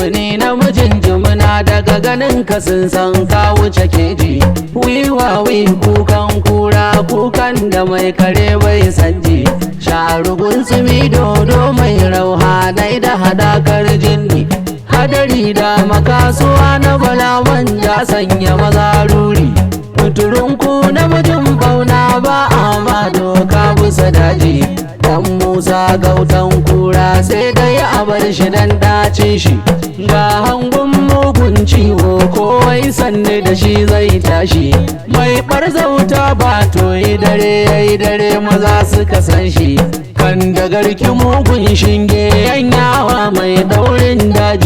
Mummuni namijin jimina, daga ganin ka sun san ka wuce keji. Wiwa wi kukan kura, kukan da mai kare bai sanji. Sharugun tsumi dodo mai rauhanai da hadakar jinni. Hadari da makasuwa na bala manja sanya maza ruri. Kuturunku namijin bauna ba a ma doka bisa daji. Dan Musa gautan kura, sai dai a bar shi dan dacin shi. Ga hangun mugun ciwo, kowai sanne da shi zai tashi. Mai barzauta ba to yi dare yayi dare maza suka san shi. Kan da garki mugun shinge yanyawa mai daurin daji.